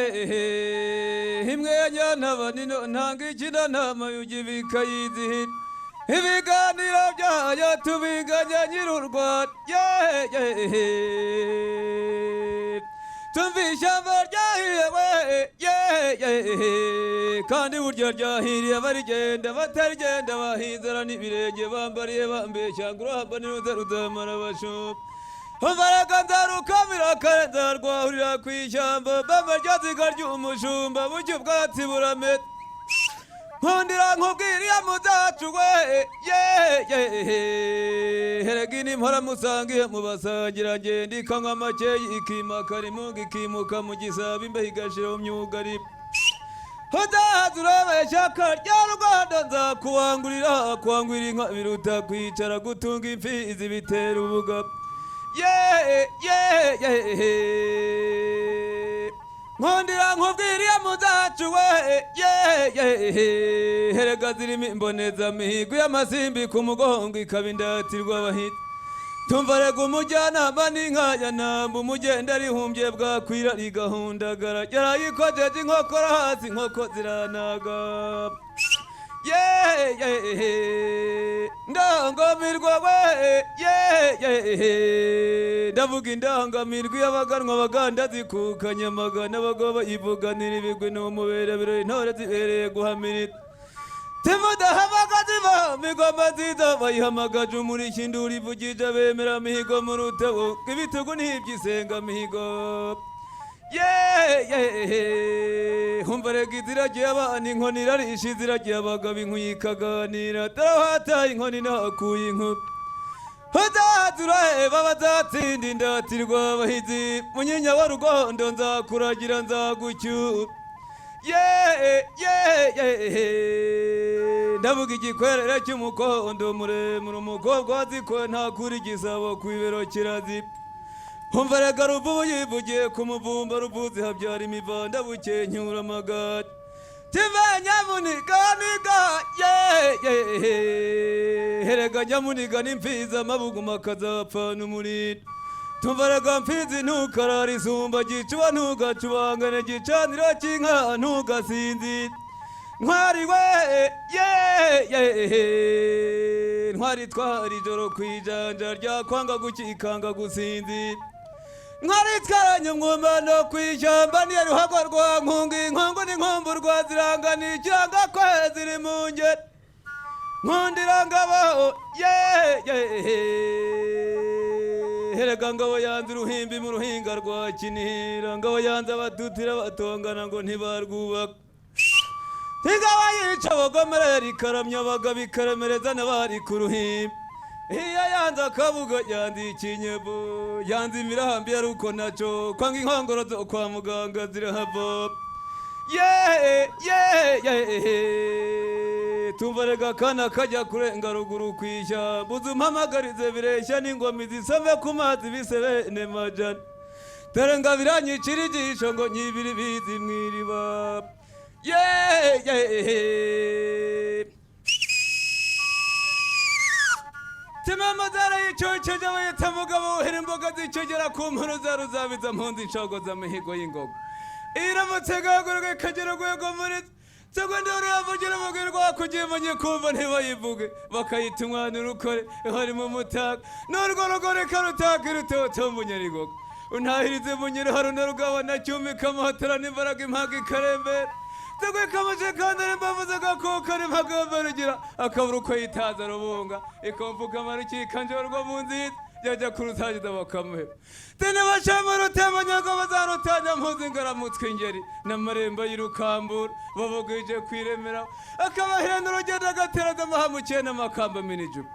Ye imwe ya Nyantabanino ntanga ikinanama yugibika yizihira ibiganiro byayo tubiganya nyir'u Rwanda. Ye tumva ishyamba ryahiye we, ye kandi burya ryahiriye abarigenda batarigenda bahinzara n'ibirenge bambariye bambeshya ngo uruhamba niruza ruzamara abashumba. Umaraga nzarukamira kare nzarwahurira ku ishyamba bamba ryaziga ry'umushumba burya ubwatsi burameta. Nkundira nkubwiriye muzacu we, ye herega inimpora musangiye mubasangira ngenda ikanywa makeyi ikimaka rimunga ikimuka mu gisabo imbeho igashira mu myugari. Uzaza urabeshya rya Rwanda nzakubangurira kwangurira inka biruta kwicara gutunga imfizi bitera ubugabo. Ye ye ye nkundira nkubwiriye muzacu we, ye herega zirimo imbonezamihigo y'amasimbi ku mugongo ikaba indatirwa abahita. Tumva rega umujyanama n'inka ya namba umugenda arihumbye bwakwira rigahundagara yarayikojeje inkokora hasi inkoko ziranaga. Ye ndangamirwa we, ye ndavuga indangamirwa y'abaganwa baganda zikukanya amagana abagabo bayivuganira ibigwi n'umubere birori intore zibereye guhamirira. Timudahamagaza iva migoma nziza bayihamagaje umurishyi induru ivugije abemera mihigo mu rutabo ibitugu ntibyisenga mihigo. Ye humva rega iziragiye abana inkoni irarisha iziragiye abagabo inkuyi ikaganira darahataye inkoni nakuye inkuba. Uzaza uraheba bazatsinda indatirwa abahizi munyinya wa rugondo nzakuragira nzagucyura. Ye ye ndavuga igikwerere cy'umukondo muremure umukobwa wazikowe ntakura igisabo ku ibero kirazira. Umva rega ruvubu yivugiye ku muvumba ruvuzi habyara imivanda bukenyura amagare tiva nyamuniga niga ye herega nyamuniga n'imfizi amabuguma akazapfana umuriro. Tumva rega mfizi ntukarara isumba gicuba ntugacubangane gicaniro cy'inka ntugasinzire. Ntwari we, ye ntwari twara ijoro ku ijanja ryakwanga gukikanga gusinzira. Ntwari twaranye umwumano ku ishyamba niyo ruhago rwa nkungu inkungu n'inkumburwa zirangana ikiranga kwezi ziri mu ngeri. Nkundira ngabo ye herega ngabo yanze uruhimbi mu ruhinga rwa Kinihira ngabo yanze abatutira batongana ngo ntibarwubaka. Ingabo yica abagomera ikaramya abagabo ikaremereza n'abari ku ruhimbi. Iyo yanze akabuga yanze ikinyebo yanze imirambi ya ruko naco kwanga inkongoro zo kwa muganga zirahava. Ye ye tumva rega akana kajya kurenga ruguru ku ishyamba uzumpamagarize bireshya n'ingoma izisome ku mazi bise bene majana. Dore ngo biranyicira ijisho ngo nyibire ibizi mu iriba. Ye Timamazara yicokeje bayita mugabo wuhira imboga zicogera ku mpuruza ruzabiza mpunzi inshogoza mihigo y'ingogo. Iramutse gahaguruka ikagera urwego muri segonderi yavugira umugwi kugira imunye kumva ntibayivuge bakayita umwana urukore harimo umutaka n'urwo rugore karutaka irutoto munyarigogo untahirize munyiri haruna rugabana cyumi kamuhatara n'imbaraga impaga ikarembera zigwe kamuje kandi imbavu zagakuka n'impagamba rugira akabura uko yitaza rubunga ikomvuka marukika njorwa mu nziza yajya kurusangiza bakamuheba tene bashama rutemanyago bazarutanya mpuzi ngaramutswe ingeri n'amarembo y'irukambura babugwije kwiremera akabahenda urugendo agateraza amahamukiye n'amakamba minijuba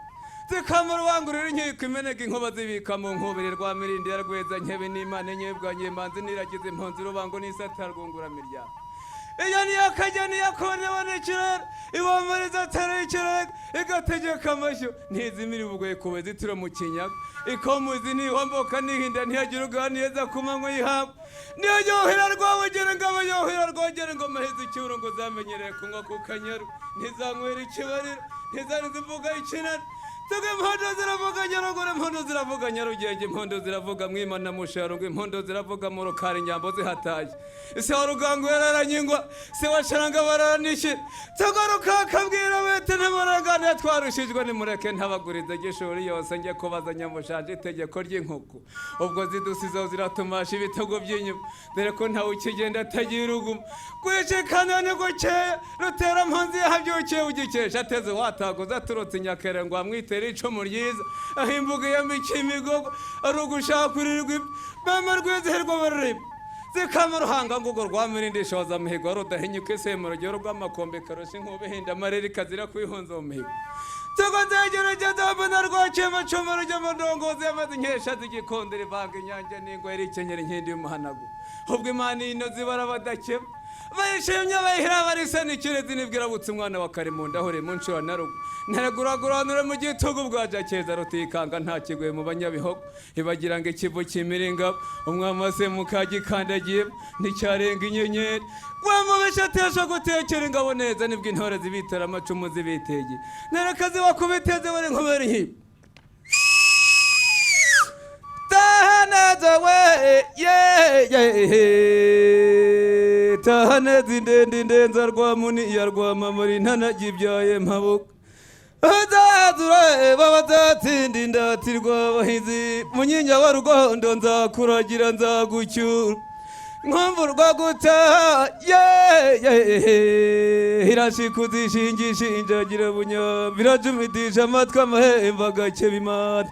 zikamura ubangurira inkiko imeneka inkuba zibika mu nkubiri rwa mirindi ya rweza nkebe n'imana nyebwa nyemanzi niragize impunzi rubango n'isata rwungura miryango. Iyo niyo kajya niyo kone ikirere ibombereza atari ikirere igategeka amashyo ntizimira ubugoyi kuba zitiro mu kinyaga ikomuzi ntihomboka nihinda ntiyagira uganiriza ku manywa y'ihabwa niyo yuhira rwabugera ngabo yuhira rwogera ingoma hize icyuro ngo zamenyereye kunywa ku kanyaru ntizanywera ikibariro ntizaniza imbuga y'ikinani. Tuge impundu ziravuga Nyaruguru, impundu ziravuga Nyarugenge, impundu ziravuga Mwima na Musharungu, impundu ziravuga mu Rukari, inyambo zihataye. Se wa Rugango yararanyingwa, se wa Sharanga bararanishira. Tugaruka akabwira wete ntimurangane twarushijwe, nimureke ntabagurize gishuri yose njye kubaza Nyamushanje itegeko ry'inkuku. Ubwo zidusizeho ziratumasha ibitego by'inyuma, dore ko ntawe ukigenda atagira uguma. Kwishikana ni gukeya, rutera mpunzi yahabyukiye ugikesha ateze wataguza aturutse Nyakere ngo amwitere icumu ryiza, aho imbuga yamikiye imigogo ari ugushakurirwa ibyo bama rwizihirwa barurima zikama ruhanga ngugo rwa mirindi shoza mihigo rudahinyuka isema rugero rw'amakombe karusha inkuba ihinda amarere ikazira kwihunza mu mihigo. Tugo nzegerageza mbona rwaciye amacumu rujya mu ndongozi yamaze inkesha z'igikondera ivanga inyange n'ingwe yarikenyera inkindi y'umuhanago. Ubwo Imana ino zibara badakeba bayishimye bayihira barisa n'ikirezi nibwira butse umwana wa Karimunda ahore mu nshuro na rugo ntaraguraguranure mu gitugu bwaja keza rutikanga nta kigoye mu banyabihogo ibagira ngo ikivu kimiringa umwami wase mukagikandagiye nticyarenga inyenyeri rwamubesha atesha gutekera ingabo neza nibwo intore zibitera amacumu zibitegeye narakazi wakubiteze bari nkubera ihibo tahaneza we ye ye tahaneza indende indenza rwamuni ya rwamamara intanagibyaye mpabuka bazazura babazatsinda indatirwa abahizi munyinya wa rugondo nzakuragira nzagucyura nkumvurwa gutaha ye ye irashikuza ishingisha injagira bunyambi irajumitisha amatwi amahembe agakeba imana.